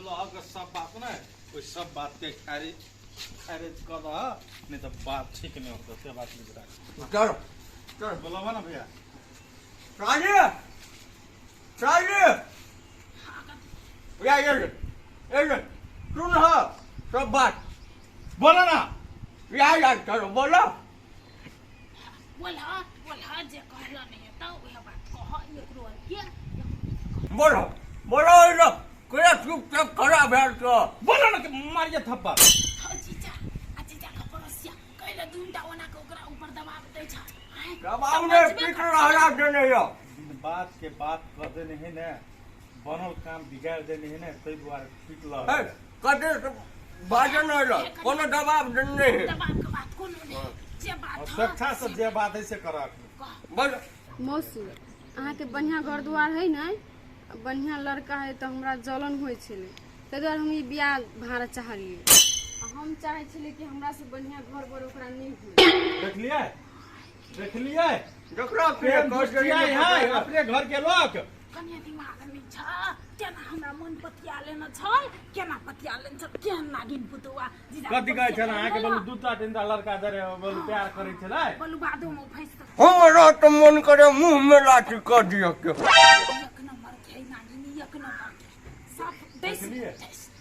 लहक सब बात ने ओहि सब बात के खारिज खारिज कऽ दह, नहीं तो बात ठीक नहीं होता, से बात बुझ राख। चलो चलो। बोलबा ना भैया। साली साली या ये ये सुन हा सब बात। बोला ना। या या चलो बोलो। बोला बोला जे कहला नहीं हेतौ उएह बात कह एकरो के। बोलो बोलो लो कोया चुपचाप खड़ा भेल छौ। बोला ना कि मारिए थप्पा। हौ जीजा आ जीजा के पड़ोसिया कैले दूनटा ओना के ओकरा ऊपर दबाव दै छ। आँय, दबाव ने समझबे पीट कर। रहला देने यो। बिन बात के बात कह देने है ने, बनल काम बिगाड़ देने है ने, ताहि दुआरे पीट लह। हे कते बाजन लो कोनो दबाव देने है। दबाव के बात कोनो नहीं जे बात और ह, स्वेच्छा से जे बात है से कर। कह। बोलो। मौसी अहाँके बढ़िआँ घर दुआर है ने, बढ़िआँ लड़का है तऽ हमरा जलन होइ छलै, ताहि दुआरे हम ई बियाह भाड़ा चाहलियै। आ हम चाहै छलियै कि हमरा से बढ़िआँ घर बर ओकरा नहि होइ। देखलियै देखलियै जकरा प्रेम दुष्टियाई है अपने घर के लोग। कनिया दिमाग नहि छ, केना हमरा मन पतिया लेने छल, केना पतिया लेने छल, केहन नागिन पुतौआ जीजा। कथी कहै छल अहाँके? बोलू दूटा तीनटा लड़का दरे बोलू प्यार करै छलै। बोलू बादोमे फँसि कऽ हमरा तऽ मन करे मुंह में लाठी कऽ दिअ के। एक नंबर के है नागिन, एक नंबर के साफ देश। देखलियै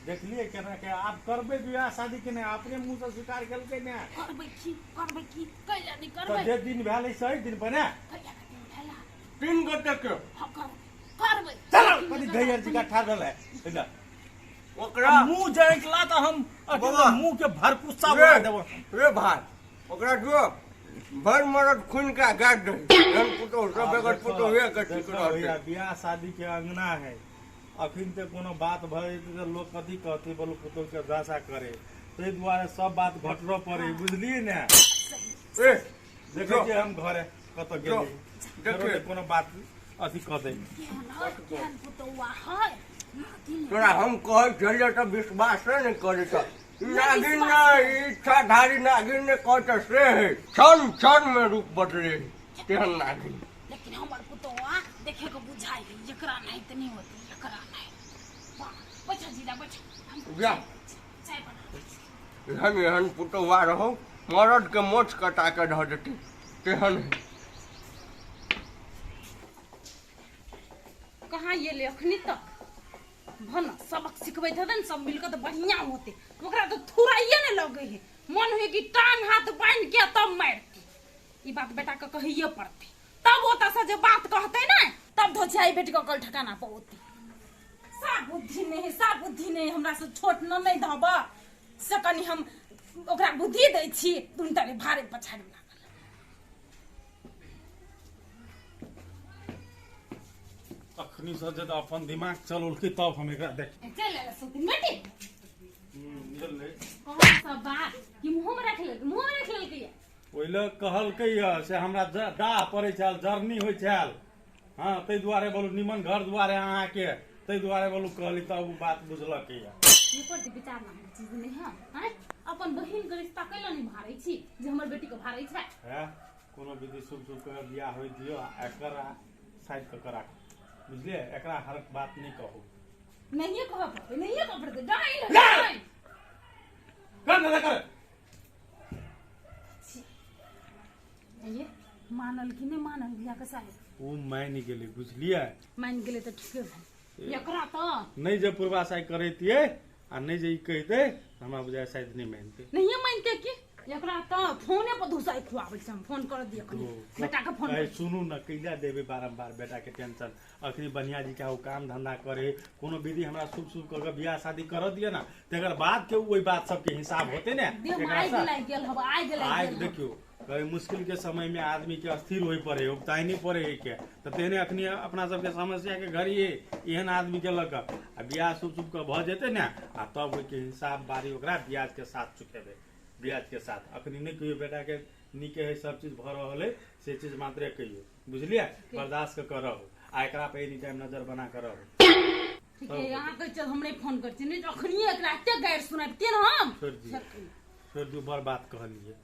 देखलियै केना के आब करबै बियाह शादी के नहि? अपने मुंह से स्वीकार केलकै ने। करबै की करबै की कैला नहि तऽ करबै? जे दिन भेलै सही दिन पर ने। कैला के दिन भेला? तीन गोटे के। हँ करबै करबै। चल कथी गैयर जी का ठाढ़ भेलै इधर। ओकरा मुंह जैकला तऽ हम बौआ। मुंह के भरकुस्सा रे बना देबो। रे भाई ओकरा जो भर मरद खून के गाड़ दही एहन पुतोह सब बेगर पुतोह के ठीक देखो रहतै। भैया, बियाह शादी के अंगना है, अखन ते कोनो बात भऽ जेतै तऽ लोक कथी कहतै? बोलू पुतोह के दशा करे, ताहि दुआरे सब बात घटलो पड़े, बुझलियै ने? ए देखै छियै हम घरे कतऽ जो, गेली। देखिए। फेरो कोनो बात अथी कऽ दै। केहन है केहन पुतौआ है नागिन। तोरा हम कहै छलियै तऽ विश्वासे नहि करै छ। नागिन नहि, इच्छाधारी नागिन नहि कहै तऽ से है, क्षण क्षण में रूप बदले तेहन नागिन। लेकिन हमर पुतौआ देखे के बुझाइ है एकरा नहीं तऽ नहीं होती एकरा नहीं। वाह बैठ जीजा बैठ, हम जा। चाय बना। एहन एहन पुतौआ रहो मरद के मोछ कटा के धऽ देतै तेहन है। कहाँ गेलै अखनी तक? भन सबक सिखबैत हेतै ने सब मिलके तऽ बढ़िआँ होतै। ओकरा तऽ थुराइए ने लगै है, मन होइ कि टांग हाथ बान्हि के तब मारती। ई बात बेटाके कहैए पड़तै, तब ओतऽसँ जे बात कहतै ने तब धोछियाई बेटीके कल ठिकाना पौती। सा बुद्धि नहि है, सा बुद्धि नहि है, हमरा से छोट न नहि धब से कनि हम ओकरा बुद्धि दै छी, दुनू तारे भारे पछाड़ि लागल। अखनी से जे अपन दिमाग चलौलकै तब हम एकरा देख। चलि आयल सुतिन बेटी। बुझलियै। कौन सब बात कि मुँह में रख लेलकै, मुँह में रख लेलकै ये? ओहि लए कहलकै यऽ से हमरा डाह पड़ै छल, जरनी होइ छल, हँ ताहि दुआरे बोलू निमन घर दुआरे अहाँके, ताहि दुआरे बोलू कहली तब ओ बात बुझलकै यऽ। एकर जे विचार नाम के चीज नहि है। आँय, अपन बहिन के रिश्ता कैला नहि भारै छी जे हमर बेटी के भारै छै? है कोनो विधि शुभ शुभ के बियाह होइ दियौ आ एकरा साइड कऽ के राखू, बुझलियै? एकरा हर बात नहि कहू। नहिये कहऽ पड़तै, नहिये कहऽ पड़तै, डाइन है, डाइन! डाइन। कर ना कर। ये मानल कि नहि मानल भैया के साली? ओ मानि गेलै, बुझलियै? मानि गेलै तऽ ठीके भेल, एकरा तऽ नहि जे पूर्वाशाय करैतियै आ नहि जे ई कहितै तऽ हमरा बुझाइ शायद नहि मानितै। नहिये मानितै की? एकरा तऽ फोने पर धुसाइ खुआबै छै। हम फोन कर दिअ कनि बेटा के फोन। अरे सुनू ने, कैला देबै बारम्बार बेटा के टेंशन? अखनी बढ़िया जी के ओ काम धंधा करे, कोनो विधि हमरा शुभ शुभ कऽ के बियाह शादी करऽ दिअ ने, तकर बाद के ओहि बात सबके हिसाब होते ने। देह में एकरा आगि से लागि गेल हब, आगि लागि आगि गेल हब। देखियौ, कभी मुश्किल के समय में आदमी के स्थिर होय पड़े, उगताई नहीं पड़े है के, तऽ तेहने अखनी अपना सबके समस्या के घड़ी है एहन आदमी के लऽ कऽ आ बियाह शुभ शुभ के भऽ जेतै ने आ तब ओहिके हिसाब बारी ओकरा ब्याज के साथ चुकेबै, ब्याज के साथ। अखनी नहि कहियौ बेटा के, नीके है सब चीज भऽ रहल है से चीज मात्रे कहियौ, बुझलियै? बर्दाश्त कऽ रहू आ एकरा पर एनी टाइम नजर बना कऽ रहू। ठीक है, अहाँ कहै छियै हमरे फोन करै छी, नहि तऽ अखनिये एकरा एते गारि सुनाबितियै ने हम। छोड़ि दियौ छोड़ि दियौ, बड़ बात कहलियै।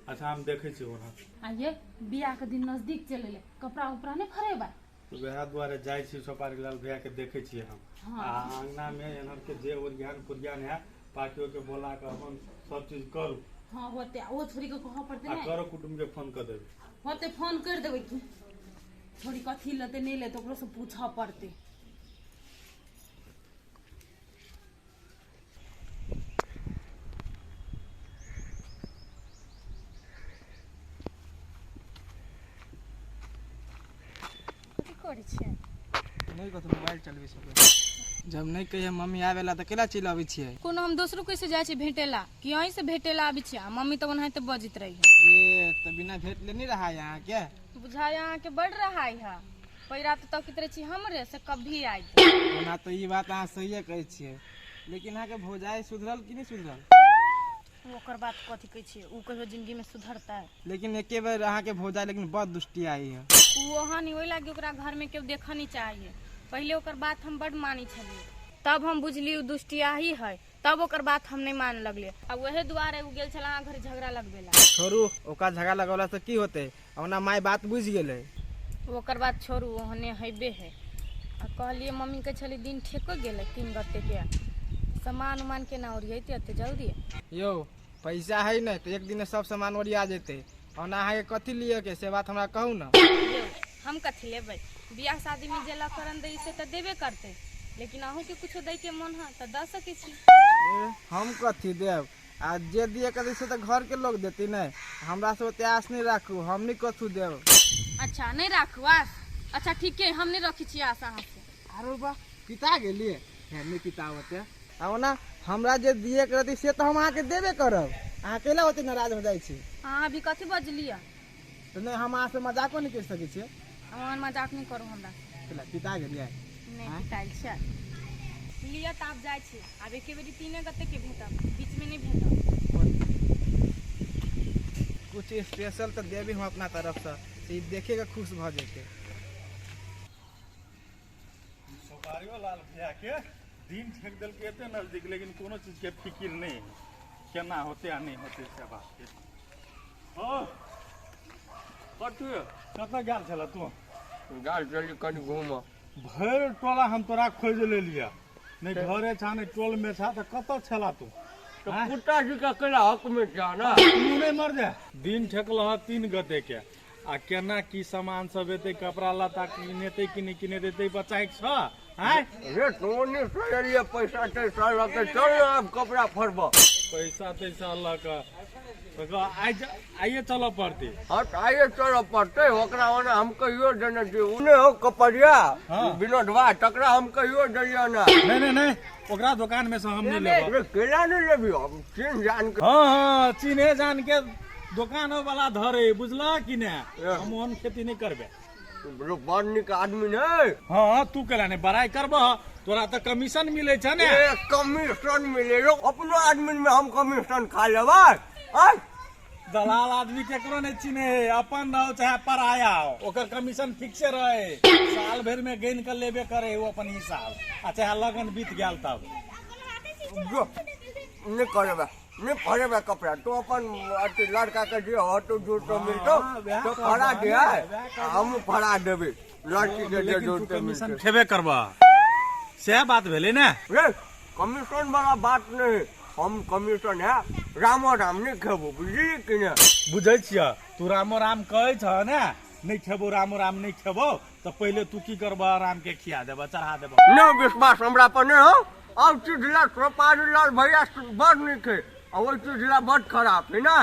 अच्छा हम देखै छियै ओना। आ ये बियाह के दिन नजदीक चलि एलै, कपड़ा उपड़ा नहि फरेबै? वएह दुआरे जाइ छी सोपारी लाल भैया के देखै छियै हम। हँ। आ अंगना मे एनहर के जे ओरियान पुरियान है पार्टियो के बोला के अपन सब चीज करू। हँ होते, आ ओ छोरी के कहऽ पड़तै आ ने। करो कुटुम्ब के फोन कऽ देबै। होते, फोन करि देबै की छोरी कथी लेतै नहि लेतै, ओकरो से पूछऽ पड़तै। कथी करै छियै? नहि कथो, मोबाइल चलबै छलै। जब नहि कहिए मम्मी आबेला तऽ केला चलि अबै छियै? कोनो हम दोसरो कैसे जाइ छी भेटेला कि अहीं से भेटेला आबै छी? आ मम्मी तऽ ओनाहिते बजैत रही। ए तऽ बिना भेट ले नहि रहा अहाँके? बुझाय अहाँके बड़ रहाय है। पैरा तऽ तकित रहै छी हमरे से कभी आयत। ओना तऽ ई बात अहाँ सहिए कहै छियै, लेकिन अहाँके भौजाई सुधरल कि नहि सुधरल? ओकर बात कथी कहै छियै, उ कहियो जिंदगी में सुधरतै? लेकिन एके बेर अहाँके भौजाई लेकिन बड़ दुष्टी आई है। उ ओहन ओहि लागी ओकरा घर में केओ देखऽ नहीं चाहिए। पहिले ओकर बात हम बड मानी छलियै, तब हम बुझली उ दुष्टियाही है, तब ओकर बात हम नहीं मान लगलियै। आ वहे दुआरे उ गेल छल अहाँ घर झगड़ा लगबेला। छोड़ू, ओकरा झगड़ा लगौला से की होतै? ओना माय बात बुझि गेलै। ओकर बात छोड़ू, ओहने हेबे है। आ कहलियै मम्मी के छली दिन ठेको गेलै 3 गते के, सामान उमान केना ओरियैते एते जल्दी? यौ पैसा है नहि तऽ एक दिन सब सामान ओरिया जेतै। ओना अहाँके कथी लिए के से बात हमरा कहू ने। यौ हम कथी लेबै, बियाह शादी में जे लकरन दै से तऽ देबे करतै, लेकिन अहूँ के कुछो दै के मन है तऽ दऽ सकै छी। ए, हम कथी देब? आ जे दिए के से तऽ घर के लोग देती नहि। हमरा से ओते आस नहि राखू, हम नहि कथू देब। अच्छा नहीं राखू आस? अच्छा ठीक है, हम नहीं रखी छी आस अहाँ से। अरे बा, पिता गेलियै हे? नहि पिता होते। आ ओना हमरा जे दिए के रहतै से तऽ हम अहाँके देबे करब। अहाँ केला ओते नाराज हो जाइ छी? अहाँ अभी कथी बजलियै? तऽ नहि, हम अहाँ से मजाको नहि करि सकै छियै। अहाँ मजाक नहीं करू हमरा। केला पिता गेलियै? नहीं पितायल छै। लिअ तऽ आब जाइ छी। आब एके बेरी 3 गते के भेटब, बीच में नहीं भेटब। कुछ स्पेशल तऽ देबी हम अपना तरफसँ से ई देखे के खुश भऽ जेतै। सोपारियो लाल भैया के दिन ठेक देलकै एते नजदीक, लेकिन कोनो चीज के फिकिर नहीं है, केना होते आ नहीं होते से बात के। ओ कथी? कतऽ गेल छल तू? गाल चली कनि घूमऽ। भरि टोला हम तोरा खोजि लेलियै, नहि घरे छा नहि टोल में छा, तऽ कतऽ छला तू? तऽ कुत्ता जी के केला हक में छा ना? तू नहीं मर जा। दिन ठेकल ह 3 गते के, आ केना की सामान सब एतै, कपड़ा लत्ता किनेतै कि नहि किनेतै, तै बचाइके छ? आँय रे तो से एलियै पैसा तैसा लऽ के, चल ने आब कपड़ा फरबऽ। पैसा तैसा लऽ कऽ तऽ आइ आइए चलऽ पड़तै। हाँ तऽ आइए चलऽ पड़तै। ओकरा ओना हम कहियो देने छी, ओ नहि हो कपड़िया। हाँ। विनोदवा, तकरा हम कहियो देलियै ना। नहीं नहीं नहीं, ओकरा दोकान में से हम नहीं लेब। रे केला नहीं लेबी? हम चिन्ह जान के। हाँ हाँ, चिन्हे जान के दोकानो वाला धरे, बुझला कि ने? हम ओहन खेती नहीं करबे। बड़ नीक आदमी नहीं। हाँ तू केला नहीं बड़ाई करबह, तोरा तऽ कमीशन मिलै छ ने। ए कमीशन मिले रो, अपनो आदमी में हम कमीशन खा लेबै। आय दलाल आदमी केकरो नहीं चिन्हे है, अपन रहो चाहे पराया हो, ओकर कमीशन फिक्से रहे, साल भर में गिन के लेबे करे वो अपन हिसाब, आ चाहे लगन बीत गेल तब। जो नहीं करेबे, नहीं फरेबे कपड़ा, तो अपन अथी लड़का के जे हतो जुड़तो मिलतो तो फरा दे, हम फरा देबे लड़की के जे लेकिन तू जुड़ते कमीशन मिलते। खेबे करबह सएह बात भेलै ने? रे कमीशन वाला बात नहीं, हम कमीशन है रामो राम नहीं खेबो, बुझली कि ने? बुझै छियै, तू रामो राम कहै छह ने, नहीं खेबो रामो राम नहीं खेबो, तऽ पहिले तू की करबह? राम के खिया देबह, चढ़ा देबह। नहीं विश्वास हमरा पर नहीं हो। अब चीज ला सोपारी लाल भैया बड़ नीक है, आ ओहि चीज ला बड़ खराब है ना।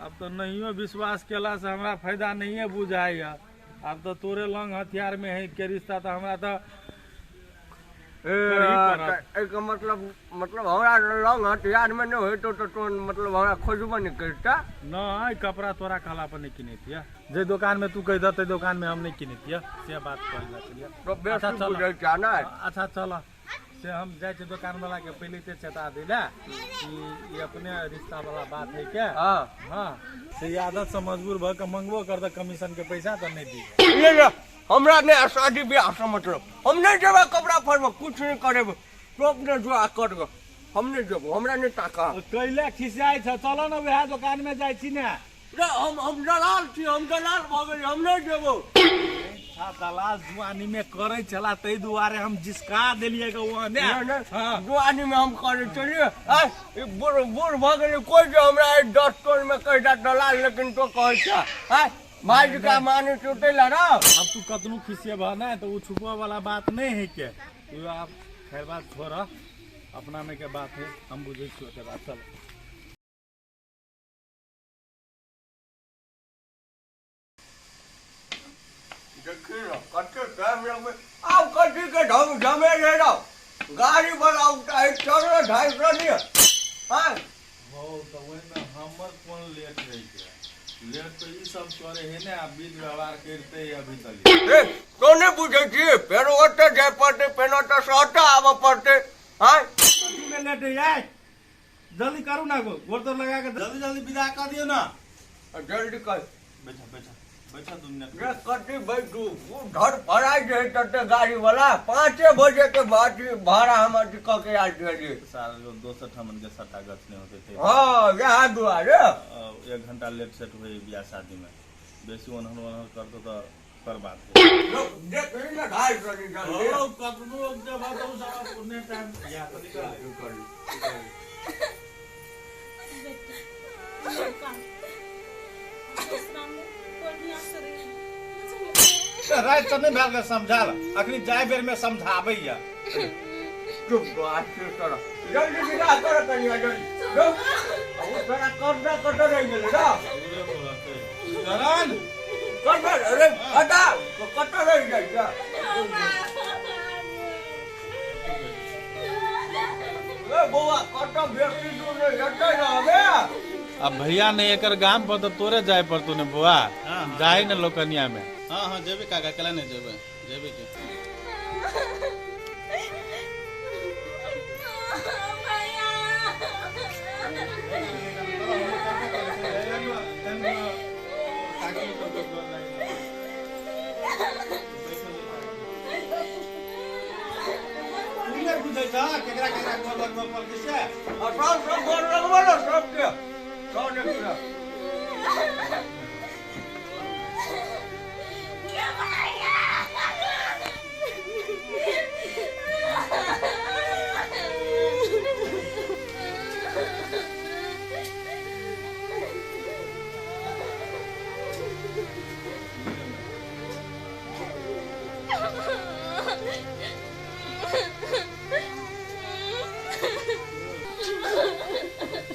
अब तो नहियो विश्वास केला से हमरा फायदा नहीं बुझाइया। अब तो तोरे लंग हथियार में है के रिश्ता, तो हमरा तो करही पड़त। एहिके मतलब हमरा लंग हथियार में नहीं होइतो तो तो मतलब हमरा खोजबो नहीं करता। नहीं कपड़ा तोरा कहला पर नहीं किनैतियै, जे दुकान में तू कहि दह ताहि दुकान में हम नहीं किनैतियै, से बात कहै ला छलियै। तो अच्छा बेसी चल। बुझै छा ना। अच्छा चल, से हम जाइ छी दुकान वाला के पहिले ते चेता दै ला कि ई अपने रिश्ता वाला बात है के। हाँ हाँ से आदत से मजबूर भऽ के मंगबो कर दे कमीशन के पैसा तऽ नहीं दी। ले ले, हमरा नहीं शादी ब्याह से मतलब, हम नहीं जेबै कपड़ा फरबो, कुछ नहीं करेबो, तो अपने जो आ कर गो, हम नहीं जेबो, हमरा नहीं टाका। कैले खिसियाइ छ, चल न वएह दुकान में जाइ छी ने। रे हम दलाल छी, हम दलाल भऽ गेली, हम नहीं जेबो। अच्छा दलाल जुआनी में करे छला तै दुआरे हम जिसका देलिए के वो ने। जुआनी में हम करे चलिए आ बूढ़ बूढ़ भ गेलै कोई जे हमरा 10 टोल में कहिदा दलाल लेकिन तो कहै छ आ भाई का माने टूटे ला ना। अब तू कतनो खिसिएबह ने तो उ छुपवा वाला बात नहीं है के तू आप खैर बात छोड़ अपना में के बात है हम बुझै छियो के बात। चल देखी ना कते टाइम लगबे आब कथी के ढंग जमे ले रहो गाड़ी पर आउटा है चलो 250 नहीं हां हो तो ओहिमे हमर कोन लेट रही के लेट तो ई सब करे है ने आ विध व्यवहार करते अभी तक। ए तो नहीं बुझे छियै फेर ओतऽ जाय पड़तै फेर ओतऽ से ओतऽ आबऽ पड़तै। हां कथी में लेट है यार जल्दी करू ना गो गोर तोर लगा के जल्दी जल्दी विदा कर दियो ना। जल्दी कर बैठा बैठा बैठा 2 मिनट रे कथी बैठू उ घर भराइ जे तते गाड़ी वाला 5 बजे के बाद भाड़ा हम अथी कऽ के आयल छलियै। सारा लोग दोसर ठामन के सट्टा गछ नहीं होते थे। हाँ यहाँ दुआरे 1 घंटा लेट सेट हुए ब्याह शादी में बेसी ओनहर ओनहर करतो तो पर बात है। देख ना 250 जल्दी हो कतनो जब तो सारा पुण्य टाइम या तो निकल रात तो नहीं भेल समझाल अखनी जाय बेर में समझाबैया। चुप कर जल्दी विदा कर कनिया जल्दी ओ तोरा कर्जा कट रहि गेलै ना करण कर्जा अरे हटा कट रहि जाइ छै। ए बौआ कत बेसी दूर नहि एतै रहबे। अब भैया ने एकर गाम पर तो तोरे जाय पड़तो ने बुआ जाय ने लोकनिया में। हाँ हाँ जेबे काका केला नहीं जेबे जेबे के केकरा केकरा गोर लगबऽ पड़तै से आ सब सब गोर लगबऽ ने सबके सब देखिए।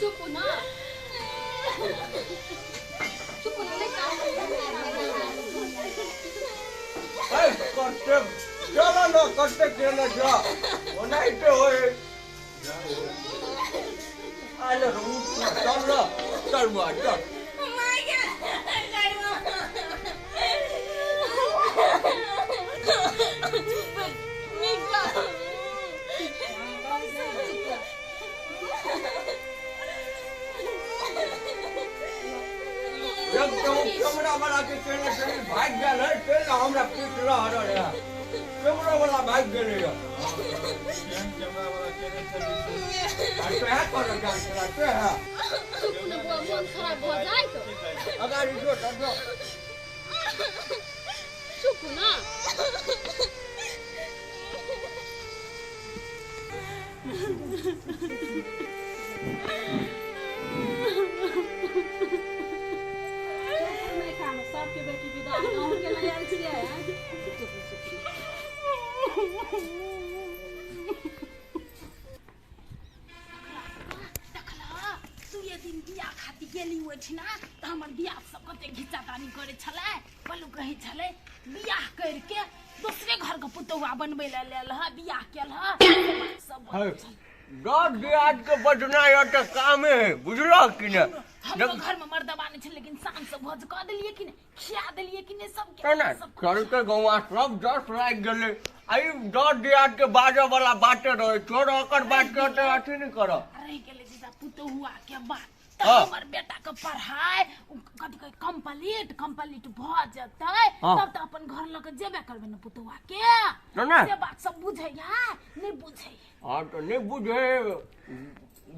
चुप ना चुप ना कते चलो ना कते केने जा ओनाहिते होय आले उठ चल न चल बुआ चल। जब तो कैमरा वाला के चले चले भाग गेल है चल हमरा पीट रहल है कैमरा वाला भाग गेलै है। कैमरा वाला केने चली आ तो है कर जान चला तो है चुप न बुआ मन खराब भ जाय तो अगाडि जो जो चुप ना। सबके बेटी विदा अहूँ के लऽ आयल छियै। देखला तू ये दिन बियाह खातिर गेली ओहिठिना तऽ हमर बियाह सब कते घिचातानी करे छलै बलू कहै छलै बियाह करके दोसरे घर के पुतौआ बनबै लए लेल ह बियाह केल ह सब 10 दियाद के बजना यऽ तऽ कामे है बुझलह कि ने। हमरो घर में मर्दबा नहीं छै लेकिन शाम से भोज कऽ देलियै कि ने खिया देलियै कि ने सबके। केना चलते गौआ सब 10 लागि गेलै आ ई 10 दियाद के बाजऽ वाला बाते रहै छोड़ ओकर बात के ओते अथी नहि करऽ। रहि गेलै जीजा पुतौआ के बात तऽ हमर बेटा के पढ़ाइ कथी कहै कम्प्लीट कम्प्लीट भऽ जेतै तब तऽ अपन घर लऽ के जेबे करबै ने पुतौआ के। से बात सब बुझैया नहि बुझैया। हाँ तो नहीं बुझे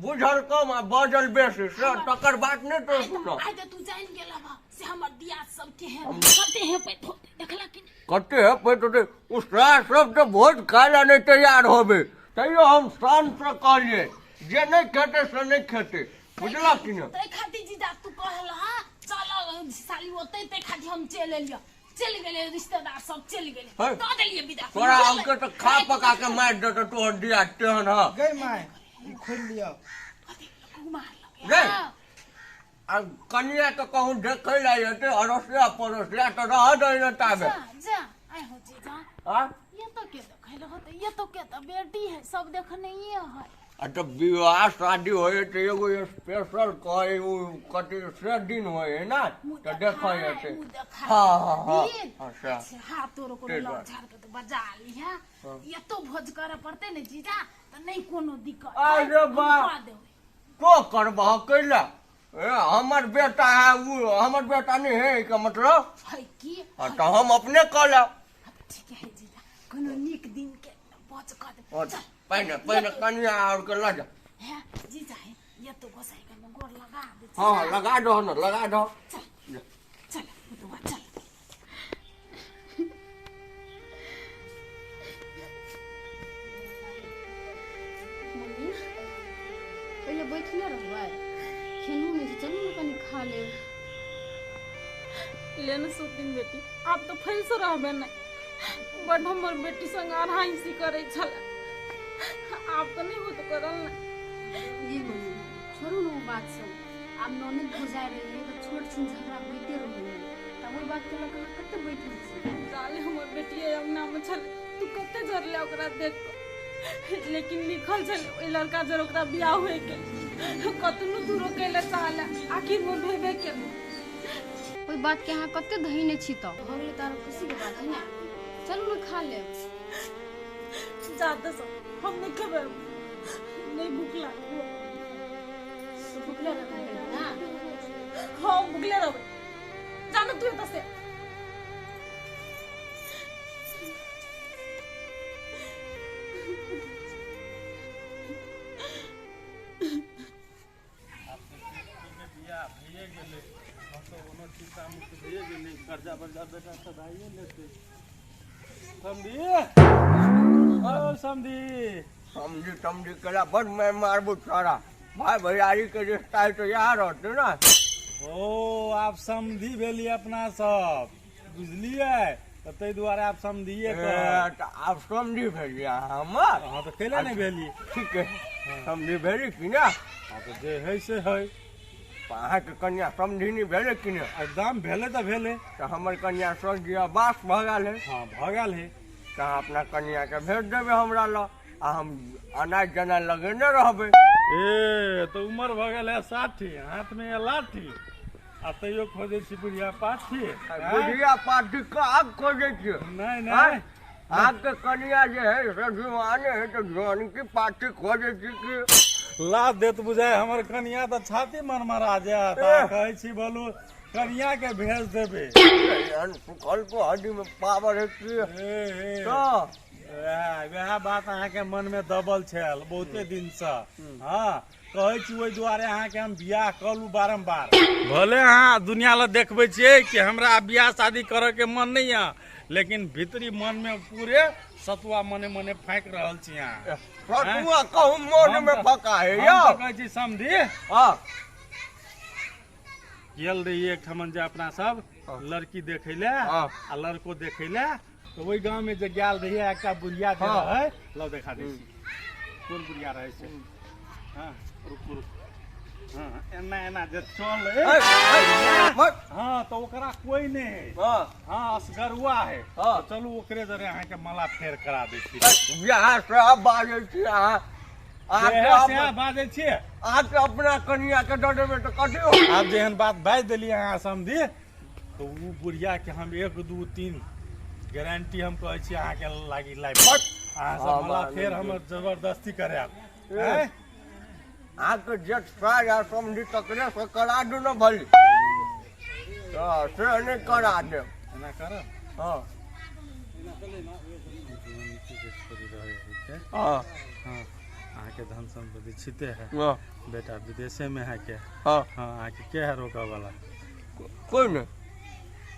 बुझल कम आ बजल बेसी से तकर बात नहीं तो सुन। आइ तऽ तू जानि गेल हबा से से हमर दियाद सब के है कते है पैत होते देखला कि नहीं? कते है पैत होते उ सब तो भोज खाय ला नहीं तैयार होबे, तैयो हम शान से कहलिए जे नहीं खेते से नहीं खेते, बुझला कि नहीं? तै खातिर जीजा तू कहला चल साली ओते तै खातिर हम चल एलियो, चल गेले रिश्तेदार सब चल गेले द देलिए विदा। तोरा आके तो खा पका के मार देतो तोहर दिया तेहन ह गई my ई खोल लियो कथी कुमार लगे रे आ कनिया तो कहूं देखै ला जेते अड़ोसिया पड़ोसिया तो रह दे न ताबे। जा जा आइ हो जीजा हां ये तो के देखै ल होते, ये तो के त बेटी है सब देखने ये है। आ तो विवाह शादी होए तो एगो स्पेशल कहे उ कते से दिन होए है ना तो देखै हेते। हां हां हां अच्छा हां तोरो कोनो लग झाड़ के तो बजा लिहा, ये तो भोज करे पड़ते ने जीजा त नहीं कोनो दिक्कत। अरे बा को करबह कैला, ए हमर बेटा है उ हमर बेटा नहीं है के मतलब है की तो हम अपने कहला। ठीक है जीजा कोनो नीक दिन के भोज कर दे। चल पहिने पहिने कनिया और के ल जा है जीजा है ये तो गोसाई के गोर लगा दे। हां लगा दो न लगा दो। चल चल पुतवा चल। मम्मी पहिले बैठले रहबै, खेलू नहीं छै, चलू ने कनी खा लेब। ले न सुतिन बेटी आब तो फैस रहबे नहीं, बड हमर बेटी संग अढ़ाई करै छल, आब तो नहीं होत करल नहीं। ये मम्मी छोड़ू न ओ बात सब, आब ननद भौजाइ रही है तो छोट छिन झगड़ा होइते रहै है, तब ओहि बात के लऽ कऽ कते बैठल छी। जाले हमर बेटी अंगना में छल तू कते जरले ओकरा देख कऽ, लेकिन लिखल छल ओहि लड़का जर ओकरा बियाह होय के कतनो तू रोकै लए चाहले आखिर में भेबे केलू। ओहि बात के अहाँ कते धैने छी तऽ भऽ गेलै तार खुशी के बात है ना, चलू ने खा लेब। जाते सब हम नहीं खेबै, नहीं भूख लागल। भूखले रहबै ना? हाँ भूखले रहबै, जानो तू एतऽ से। बियाह भइए गेलै, हम तो कोनो चिंता मुक्त भइए गेलै, कर्जा बर्जा बेटा सदाइए लेतै। समधी ओ समधी समझी समझी कला बड मैं मारबू सारा भाई भैयारी के रिश्ता है तो यार रहते ना। ओ आप समधी भेली अपना सब बुझलिए त तै दुआरे आप समधिए त आप समझी भेलिए हमर। हां तो कैला नहीं भेली? ठीक है समझी भेली कि ना? हां तो जे है से है। अहाँके कन्या समझी नहीं भेलै कि ना? एकदम भेलै त भेलै। तो हमर कन्या स्वर्गीय बास भऽ गेल है। हां भऽ गेल है तऽ अपना कन्या के भेज देबै हमरा लग आ हम अनाज जेना लगेने रहबै। ए तो उम्र भऽ गेल है 60, हाथ में है लाठी आ तैयो खोजै छी बुढ़िया पाठी। बुढ़िया पाठी कहाँ खोजै छियै? नहीं नहीं अहाँके कन्या जे है से जुआने है तो जुआन की पाठी खोजै छी कि ला देत बुझाय हमर कन्या तऽ छाती मरमरा जायत। कहै छी बोलू कन्या के भेज देबै। सुखल को हड्डी में पावर है कि तऽ वएह बात अहाँके मन में दबल छल बहुते दिन से। हाँ कहै छी ओहि दुआरे अहाँके हम बियाह करू बारम्बार। भले अहाँ दुनिया लए देखबै छियै कि हमरा बियाह शादी करऽ के मन नहीं है, लेकिन भीतरी मन में पूरे सतुआ मने मने फाँकि रहल छी अहाँ। सतुआ कहूँ मन में फका है यौ। कहै छी समधी हाँ गेल रहियै एकठमन जे अपना सब लड़की देखै लए आ लड़को देखै लए, तो ओहि गाँव में जे गेल रहियै एकटा बुढ़िया जे रहै, लौ देखा दै छी कोन बुढ़िया रहै से। हाँ रुकू रुकू, हाँ एना एना जे चल। हाँ तो ओकरा कोई नहीं है। हाँ असगरुआ है। तो चलू ओकरे जरे अहाँके माला फेर करा दै छी। यहाँ से बाजै छी अहाँ बाजै छियै अहाँके अपना कनिया के दऽ देबै तऽ कथी? आब जेहन बात बाजि देलियै अहाँ समधी तो उ बुढ़िया के हम 1 2 3 गारंटी हम कहै छी अहाँके लागी लाइफ। अहाँ सब माला फेर हम जबरदस्ती करायब। अहाँके जेठ सार आ समधी तकरे से करा दू ने भली, तऽ से नहि करा देब। एना करब? हाँ हाँ हाँ अहाँके धन सम्पत्ति छिते है, बेटा विदेशे में है के। हाँ हाँ अहाँके के है रोकऽ वाला? कोइ नहि।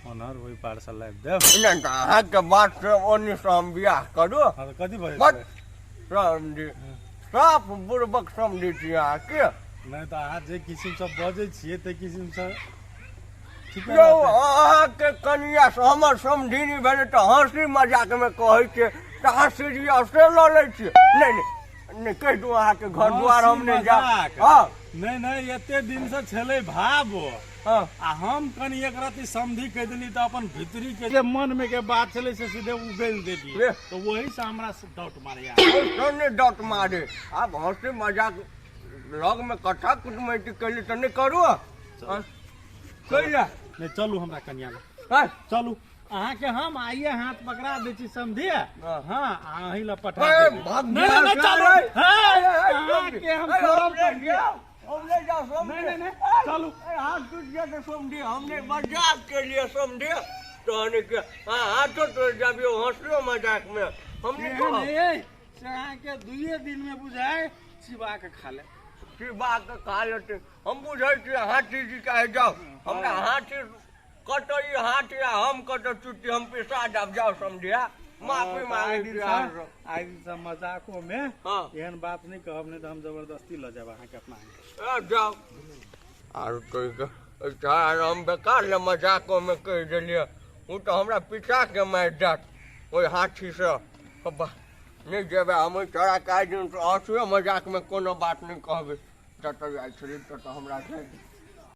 ओनहर ओहि पार से लाबि देब। नहि तऽ अहाँके बात से ओन्नी से हम बियाह करू। हँ, तऽ कथी बजै बस छलै? समझी, साफ बुड़बक समझै छी अहाँके। नहि तऽ अहाँ जे किसिमसँ बजै छियै ताहि किसिमसँ ठीके यौ रहतै। अहाँके कनिया से हमर समधिनी भेलै तऽ हँसी मजाकमे कहै छियै, तऽ अहाँ सीरियसे लऽ लै छियै। नहि नहि नहि, कहि दू अहाँके घर दुआर हम नहि जायब। मजाक। हँ नहि नहि, एते दिनसँ छलै भाव। हँ। आ हम कनि एक रति समधि कहि देली तऽ अपन भीतरी के जे मन में के बात छलै से सीधे उगैल देली, ले। तऽ वही से हमरा से डाउट मारैया। ओहिसँ नहि डट मारे, आब हँसी मजाक लगमे कथा कुटमैती कैली तऽ नहि करू। हँ? कैला नहि, चलू हमरा कनिया लग। हँ? चलू, अहाँके हम आइए हाथ पकड़ा दै छी समझिए। हँ। हँ, अहीं लए पठा ए, देबै। भाग नहि नहि नहि, जा, चलू। ए, हँ, ए, ए, अहाँके हम ए, छोड़ब हम नहि समझिए। जायब, हम नहि जायब समझिए। नहि नहि नहि, ए, चलू। ए, हाथ टूट गया तऽ समझिए, हम नहि मजाक के लिए समझिए तहन के हाँ हाथो तोड़ जाबियो हँसलो मजाक में हम नहीं एहन कहब। है से अहाँके दुइए दिन में बुझाय चिबा के खा ले। चिबा के खा लेतै, हम बुझै छी हाथी जी के। जाउ, हमरा हाथी कतऽ ई हाथी आ हम कतऽ चुट्टी, हम पिसा जाब। जाउ समझिया, माफी मांगे छी अहाँ। आइ दिनसँ मजाको में हँ। एहन बात नहि कहब, नहि तऽ हम जबरदस्ती लऽ जायब अहाँके अपना। ए, जाउ आर कहि के हम बेकार ले मजाकोमे कहि देलियै, ओ तऽ हमरा पिसा के मारि देत ओहि हाथीसँ। अब्बा, नहि जेबै हम ओहि चोरा के। आइ दिनसँ हँसियो मजाकमे कोनो बात नहि कहबै। जतऽ जाइ छलियै ततऽ हमरा जाय।